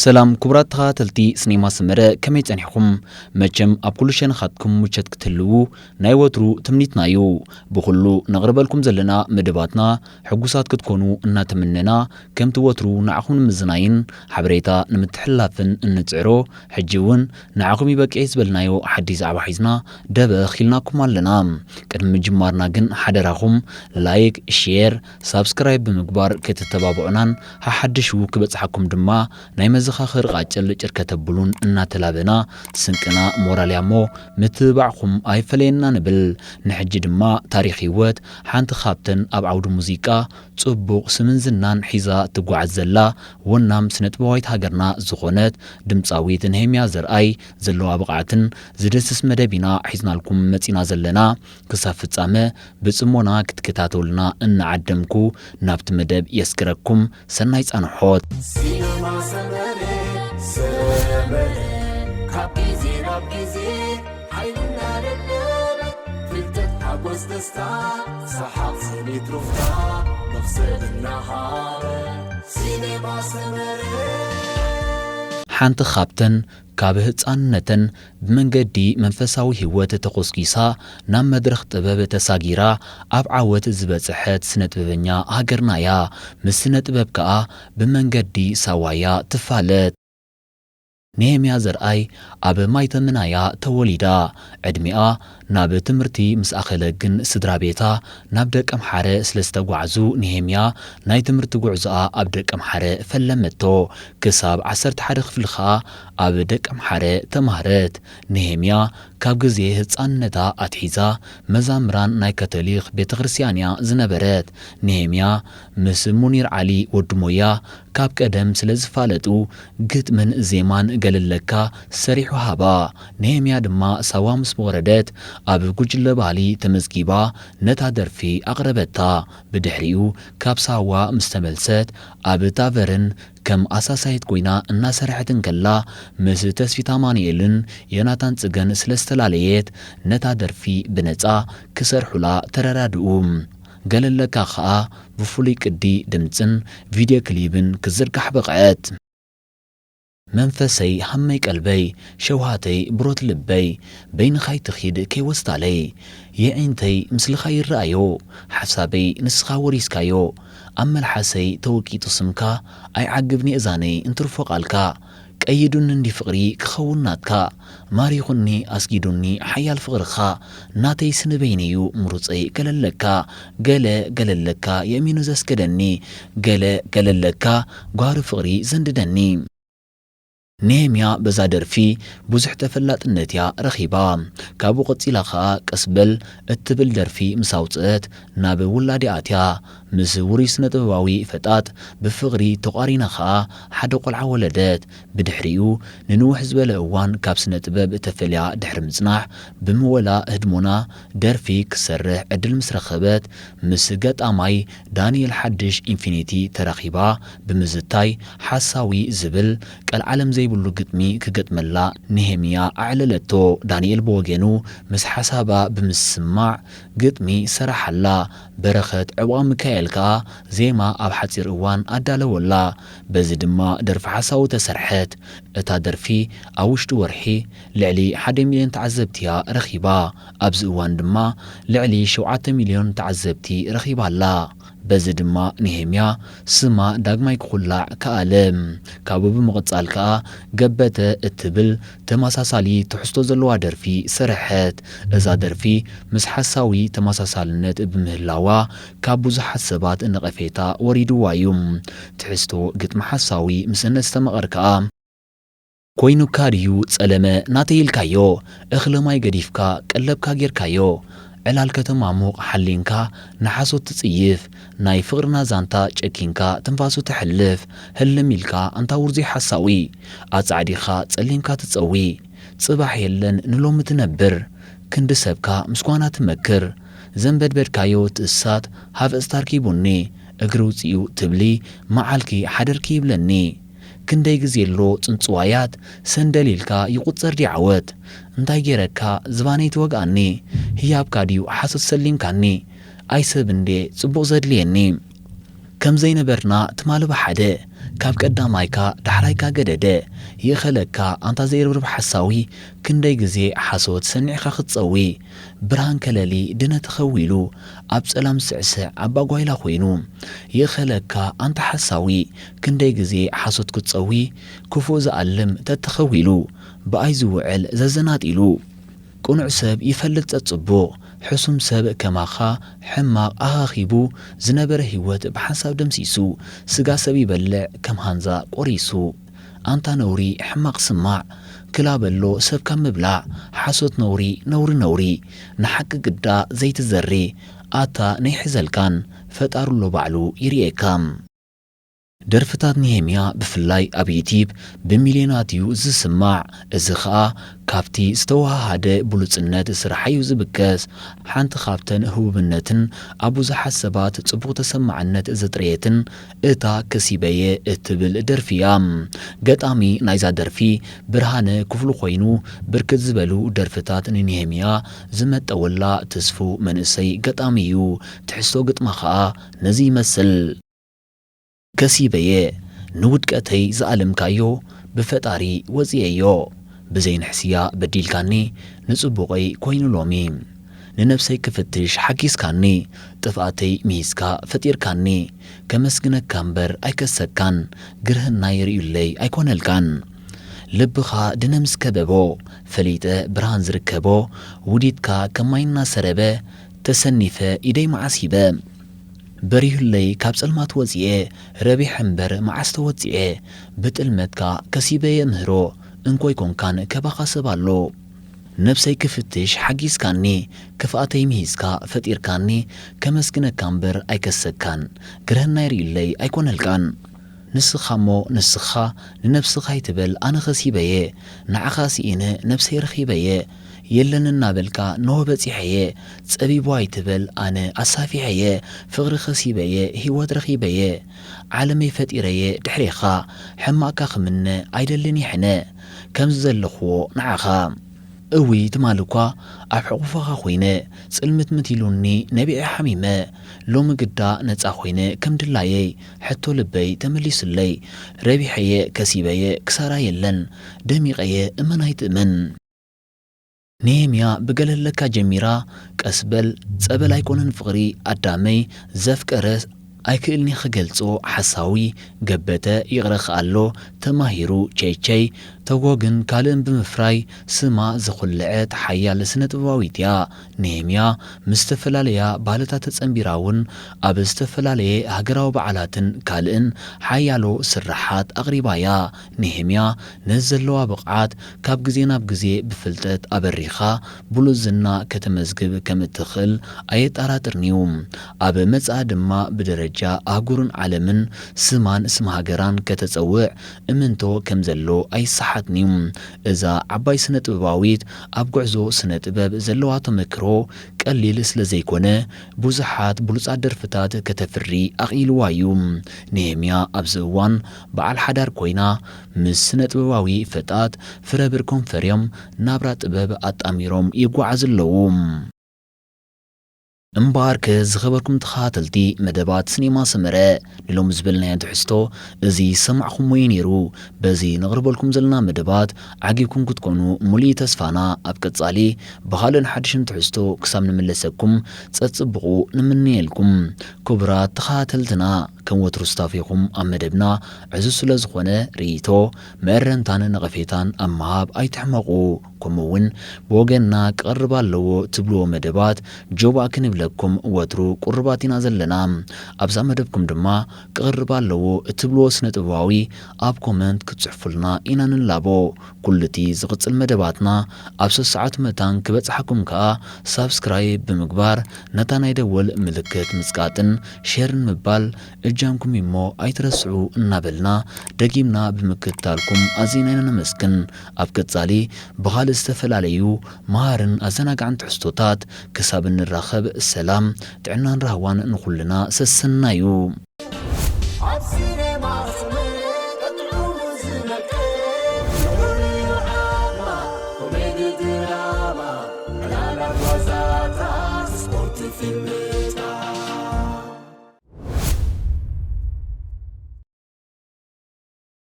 ሰላም ክቡራት ተኸታተልቲ ስኔማ ሰመረ፣ ከመይ ጸኒሕኩም? መቸም ኣብ ኩሉ ሸነኻትኩም ምቸት ክትህልዉ ናይ ወትሩ ትምኒትና እዩ። ብኹሉ ነቕርበልኩም ዘለና መደባትና ሕጉሳት ክትኮኑ እናተመነና፣ ከምቲ ወትሩ ንዓኹም ንምዝናይን ሓበሬታ ንምትሕልላፍን እንጽዕሮ፣ ሕጂ እውን ንዓኹም ይበቅዕ ዝበልናዮ ሓድሽ ዛዕባ ሒዝና ደበኽ ኢልናኩም ኣለና። ቅድሚ ምጅማርና ግን ሓደራኹም ላይክ፣ ሼር፣ ሳብስክራይብ ብምግባር ክትተባብዑናን ሓሓድሹ ክበጽሓኩም ድማ ናይ መዘኻኸሪ ቃጭል ጭር ከተብሉን እናተላበና፣ ስንቅና ሞራል እያ እሞ ምትብባዕኹም ኣይፈለየና ንብል። ንሕጂ ድማ ታሪኽ ህይወት ሓንቲ ካብተን ኣብ ዓውዲ ሙዚቃ ጽቡቕ ስምን ዝናን ሒዛ ትጓዓዝ ዘላ ወናም ስነጥበባዊት ሃገርና ዝኾነት ድምጻዊት ነህምያ ዘርኣይ ዘለዋ ብቕዓትን ዝድህስስ መደብ ኢና ሒዝናልኩም መጺና ዘለና። ክሳብ ፍጻመ ብጽሞና ክትከታተሉና እናዓደምኩ ናብቲ መደብ የስግረኩም። ሰናይ ጻንሖት። ሲነማ ሰመረ፣ ሰመረ፣ ካብ ግዜ ናብ ግዜ ሓይልና ደለበ፣ ፍልጠት ሓጎስ ደስታ፣ ሰሓቕ ስኒት ሩፍታ፣ መኽሰብ እናሃበ። ሲነማ ሰመረ። ሓንቲ ካብተን ካብ ህጻንነተን ብመንገዲ መንፈሳዊ ህይወት ተኾስኲሳ ናብ መድረኽ ጥበብ ተሳጊራ ኣብ ዓወት ዝበጽሐት ስነ ጥበበኛ ሃገርና እያ። ምስ ስነ ጥበብ ከኣ ብመንገዲ ሳዋያ ትፋለጥ። ነህምያ ዘርኣይ ኣብ ማይተምናያ ተወሊዳ። ዕድሚኣ ናብ ትምህርቲ ምስ ኣኸለ ግን ስድራ ቤታ ናብ ደቀምሓረ ስለ ዝተጓዕዙ፣ ነሄምያ ናይ ትምህርቲ ጉዕዞኣ ኣብ ደቀምሓረ ፈለመቶ። ክሳብ ዓሰርተ ሓደ ክፍሊ ኸኣ ኣብ ደቀምሓረ ተማህረት። ነሄምያ ካብ ግዜ ህጻንነታ ኣትሒዛ መዛምራን ናይ ካቶሊኽ ቤተ ክርስቲያን እያ ዝነበረት። ነሄምያ ምስ ሙኒር ዓሊ ወዲ ሞያ ካብ ቀደም ስለ ዝፋለጡ፣ ግጥምን ዜማን ገለለካ ሰሪሑ ሃባ። ነሄምያ ድማ ሳዋ ምስ ወረደት፣ ኣብ ጉጅለ ባህሊ ተመዝጊባ ነታ ደርፊ ኣቕረበታ። ብድሕሪኡ ካብ ሳዋ ምስ ተመልሰት፣ ኣብ ታቨርን ከም ኣሳሳይት ኮይና እናሰርሐት እንከላ፣ ምስ ተስፊት ኣማኑኤልን ዮናታን ጽገን ስለ ዝተፈላለየት፣ ነታ ደርፊ ብነጻ ክሰርሑላ ተረዳድኡ። ገለለካ ኸኣ ብፍሉይ ቅዲ ድምጽን ቪድዮ ክሊብን ክዝርጋሕ በቕዐት። መንፈሰይ ሃመይ ቀልበይ፣ ሸውሃተይ ብሮት ልበይ፣ በይንኻይ ትኺድ ከይወስታለይ፣ የዒንተይ ምስልኻ ይረኣዮ፣ ሓሳበይ ንስኻ ወሪስካዮ፣ ኣብ መልሓሰይ ተወቂጡ ስምካ፣ ኣይዓግብን የእዛነይ እንትርፎ ቃልካ፣ ቀይዱኒ እንዲ ፍቕሪ ክኸውን ናትካ፣ ማሪኹኒ ኣስጊዱኒ ሓያል ፍቕርኻ፣ ናተይ ስንበይነዩ ምሩጸይ ገለለካ፣ ገለ ገለለካ የእሚኑ ዘስገደኒ፣ ገለ ገለለካ ጓህሪ ፍቕሪ ዘንድደኒ። ነሄምያ በዛ ደርፊ ብዙሕ ተፈላጥነት እያ ረኺባ። ካብኡ ቀጺላ ኸኣ ቀስ በል እትብል ደርፊ ምስ ኣውጽአት ናብ ውላዲ ኣትያ። ምስ ውሩይ ስነ ጥበባዊ ፈጣጥ ብፍቕሪ ተቋሪና ኸኣ ሓደ ቆልዓ ወለደት። ብድሕሪኡ ንንውሕ ዝበለ እዋን ካብ ስነ ጥበብ ተፈልያ ድሕሪ ምጽናሕ፣ ብምወላ ህድሞና ደርፊ ክትሰርሕ ዕድል ምስ ረኸበት፣ ምስ ገጣማይ ዳንኤል ሓድሽ ኢንፊኒቲ ተራኺባ ብምዝታይ፣ ሓሳዊ ዝብል ቀልዓለም ዘይብሉ ግጥሚ ክገጥመላ ነሄምያ ኣዕለለቶ። ዳንኤል ብወገኑ ምስ ሓሳባ ብምስማዕ ግጥሚ ሰራሓላ። በረኸት ዕቡቓ ሚካኤል ከኣ ዜማ ኣብ ሓጺር እዋን ኣዳለወላ። በዚ ድማ ደርፊ ሓሳዊ ተሰርሐት። እታ ደርፊ ኣብ ውሽጢ ወርሒ ልዕሊ ሓደ ሚልዮን ተዓዘብቲ እያ ረኺባ። ኣብዚ እዋን ድማ ልዕሊ ሸውዓተ ሚልዮን ተዓዘብቲ ረኺባ ኣላ። በዚ ድማ ነሄምያ ስማ ዳግማይ ክኹላዕ ከኣለ። ካብኡ ብምቕጻል ከኣ ገበተ እትብል ተመሳሳሊ ትሕዝቶ ዘለዋ ደርፊ ሰረሐት። እዛ ደርፊ ምስ ሓሳዊ ተመሳሳልነት ብምህላዋ ካብ ብዙሓት ሰባት ነቐፌታ ወሪድዋ እዩ። ትሕዝቶ ግጥሚ ሓሳዊ ምስ እነስተማቐር ከኣ፣ ኮይኑካ ድዩ ጸለመ ናተይ ኢልካዮ፣ እኽለ ማይ ገዲፍካ ቀለብካ ጌርካዮ፣ ዕላል ከተማሙቕ ሓሊንካ ንሓሶት ትጽይፍ፣ ናይ ፍቕርና ዛንታ ጨኪንካ ትንፋሱ ተሕልፍ፣ ህልም ኢልካ ኣንታ ውርዙይ ሓሳዊ፣ ኣጻዕዲኻ ጸሊምካ ትጸዊ፣ ጽባሕ የለን ንሎሚ ትነብር፣ ክንዲ ሰብካ ምስ ጓና ትመክር፣ ዘንበድበድካዮ ትእሳት ሃበጽታ ኣርኪቡኒ፣ እግሪ ውጽኡ ትብሊ መዓልኪ ሓደርኪ ይብለኒ። ክንደይ ግዜ ኣሎ ጽንጽዋያት ሰንደል ኢልካ ይቑጸር ድዩ ዓወት? እንታይ ገይረካ ዝባነይ ትወግኣኒ? ህያብካ ድዩ ሓሶት ሰሊምካኒ? ኣይ ሰብ እንዴ ጽቡቕ ዘድልየኒ? ከም ዘይነበርና ትማሊ ብሓደ፣ ካብ ቀዳማይካ ዳሕራይካ ገደደ። ይእኸለካ ኣንታ ዘይርብርብ ሓሳዊ፣ ክንደይ ግዜ ሓሶት ሰኒዕካ ክትጸዊ። ብርሃን ከለሊ ድነ ተኸዊሉ፣ ኣብ ጸላም ስዕስዕ ኣባ ጓይላ ኮይኑ። ይእኸለካ ኣንታ ሓሳዊ፣ ክንደይ ግዜ ሓሶት ክትጸዊ። ክፉእ ዝኣልም ተተኸዊሉ፣ ብኣይ ዝውዕል ዘዘናጢሉ። ቅኑዕ ሰብ ይፈልጥ ጸጽቡቕ፣ ሕሱም ሰብ ከማኻ ሕማቕ ኣኻኺቡ። ዝነበረ ህይወት ብሓንሳብ ደምሲሱ፣ ስጋ ሰብ ይበልዕ ከም ሃንዛ ቆሪሱ። ኣንታ ነውሪ ሕማቕ ስማዕ፣ ክላ በሎ ሰብ ካብ ምብላዕ። ሓሶት ነውሪ፣ ነውሪ ነውሪ፣ ንሓቂ ግዳ ዘይትዘሪ። ኣታ ነይሕዘልካን፣ ፈጣሪ ኣሎ ባዕሉ ይርእየካ። ደርፍታት ንሄምያ ብፍላይ ኣብ ዩቲብ ብሚልዮናት እዩ ዝስማዕ። እዚ ኸኣ ካብቲ ዝተወሃሃደ ብሉጽነት ስርሓ እዩ ዝብገስ። ሓንቲ ካብተን ህቡብነትን ኣብ ብዙሓት ሰባት ጽቡቕ ተሰማዕነት ዘጥረየትን እታ ከሲበየ እትብል ደርፊ እያ። ገጣሚ ናይዛ ደርፊ ብርሃነ ክፍሉ ኮይኑ፣ ብርክት ዝበሉ ደርፍታት ንንሄምያ ዝመጠወላ ትስፉው መንእሰይ ገጣሚ እዩ። ትሕዝቶ ግጥማ ኸኣ ነዚ ይመስል። ከሲበየ፣ ንውድቀተይ ዝኣለምካዮ፣ ብፈጣሪ ወጽየዮ። ብዘይ ንሕስያ በዲልካኒ፣ ንጽቡቐይ ኮይኑ ሎሚ። ንነብሰይ ክፍትሽ ሓጊዝካኒ፣ ጥፍኣተይ ምሂዝካ ፈጢርካኒ። ከመስግነካ እምበር ኣይከሰካን፣ ግርህናይ ርእዩለይ ኣይኮነልካን። ልብኻ ድነ ምስ ከበቦ፣ ፈሊጠ ብርሃን ዝርከቦ፣ ውዲትካ ከም ማይ እናሰረበ፣ ተሰኒፈ ኢደይ መዓስ ሂበ። በሪሁለይ ካብ ጸልማት ወጺኤ፣ ረቢሐ እምበር መዓስ ተወጺኤ። ብጥልመትካ ከሲበየ ምህሮ፣ እንኮይ ኮንካን ከባኻ ሰብ ኣሎ። ነብሰይ ክፍትሽ ሓጊዝካኒ፣ ክፍኣተይ ምሂዝካ ፈጢርካኒ። ከመስግነካ እምበር ኣይከሰካን፣ ግርህናይ ርእዩለይ ኣይኮነልካን። ንስኻ እሞ ንስኻ፣ ንነብስኻ ኣይትበል ኣነ ከሲበየ። ንዓኻ ስኢነ ነብሰይ ረኺበየ። የለን እናበልካ ነሆ በጺሐየ። ጸቢቡ ኣይትበል ኣነ ኣሳፊሐየ። ፍቕሪ ከሲበየ ህይወት ረኺበየ። ዓለመይ ፈጢረየ ድሕሬኻ። ሕማቕካ ክምነ ኣይደልን ይሕነ። ከምዚ ዘለኽዎ ንዓኻ። እውይ ትማል እኳ ኣብ ሕቑፎኻ ኮይነ፣ ጽልምትምት ኢሉኒ ነቢዐ ሓሚመ። ሎሚ ግዳ ነጻ ኮይነ ከም ድላየይ፣ ሕቶ ልበይ ተመሊሱለይ። ረቢሐየ ከሲበየ ክሳራ የለን፣ ደሚቐየ እመን ኣይትእመን። ነሄምያ ብገለለካ ጀሚራ፣ ቀስ በል ጸበል ኣይኮነን ፍቕሪ ኣዳመይ፣ ዘፍቀረ ኣይክእልኒ ክገልጾ ሓሳዊ። ገበተ ይቕረ ከኣሎ ተማሂሩ ቸይቸይ ተጎግን ካልእን ብምፍራይ ስማ ዘኹልዐት ሓያል ስነ-ጥበባዊት እያ። ነሄምያ ምስ ዝተፈላለያ ባህልታት ተጸንቢራ እውን ኣብ ዝተፈላለየ ሃገራዊ በዓላትን ካልእን ሓያሎ ስርሓት ኣቕሪባ እያ። ነሄምያ ነዚ ዘለዋ ብቕዓት ካብ ግዜ ናብ ግዜ ብፍልጠት ኣበሪኻ ብሉጽ ዝና ከተመዝግብ ከም እትኽእል ኣየጠራጥርን እዩ። ኣብ መጻኢ ድማ ብደረጃ ኣህጉርን ዓለምን ስማን ስም ሃገራን ከተጸውዕ እምንቶ ከም ዘሎ ኣይሰሓትን እዩ። እዛ ዓባይ ስነ-ጥበባዊት ኣብ ጉዕዞ ስነ-ጥበብ ዘለዋ ተመክሮ ቀሊል ስለ ዘይኮነ፣ ብዙሓት ብሉጻት ደርፍታት ከተፍሪ ኣኽኢልዋ እዩ። ነሄምያ ኣብዚ እዋን በዓል ሓዳር ኮይና፣ ምስ ስነ-ጥበባዊ ፈጣት ፍረብር ኮንፈርዮም ናብራ ጥበብ ኣጣሚሮም ይጓዓዙ ኣለዉ። እምበኣርከ ዝኸበርኩም ተኸታተልቲ መደባት ሲኔማ ሰመረ፣ ንሎሚ ዝበልናዮ ትሕዝቶ እዚ ዝሰማዕኹምዎ እዩ ነይሩ። በዚ ነቕርበልኩም ዘለና መደባት ዓጊብኩም ክትኮኑ ሙሉእ ተስፋና። ኣብ ቀጻሊ ብኻልእን ሓድሽን ትሕዝቶ ክሳብ ንምለሰኩም ጸጽብቑ ንምነየልኩም። ክቡራት ተኸታተልትና፣ ከም ወትሩ ስታፍ ኢኹም ኣብ መደብና ዕዙዝ ስለ ዝኾነ ርእይቶ፣ መእረምታን ነቐፌታን ኣብ ምሃብ ኣይትሕመቑ። ከምኡ እውን ብወገንና ክቐርብ ኣለዎ ትብልዎ መደባት ጆባእ ክንብለኩም ወትሩ ቁሩባት ኢና ዘለና። ኣብዛ መደብኩም ድማ ክቐርብ ኣለዎ እትብልዎ ስነ-ጥበባዊ ኣብ ኮመንት ክትጽሕፉልና ኢና ንላቦ። ኩሉ እቲ ዝቕጽል መደባትና ኣብ ሰሰዓቱ መታን ክበጽሓኩም ከኣ ሳብስክራይብ ብምግባር ነታ ናይ ደወል ምልክት ምጽቃጥን ሼርን ምባል እጃምኩም እሞ ኣይትረስዑ እናበልና ደጊምና ብምክትታልኩም ኣዚና ኢና ነመስግን። ኣብ ቀጻሊ ብኻልእ ዝተፈላለዩ መሃርን ኣዘናጋዕን ትሕዝቶታት ክሳብ እንራኸብ ሰላም ጥዕናን ራህዋን ንኹልና ሰሰናዩ። ኣብ ሲኔማ ሰመረ ጥዑሙ ዝነቅል፣ ልዑል ዓቕማ ኮሜዲ ድራማ፣ ዕላላት ዋዛታት ስፖርት ፊልም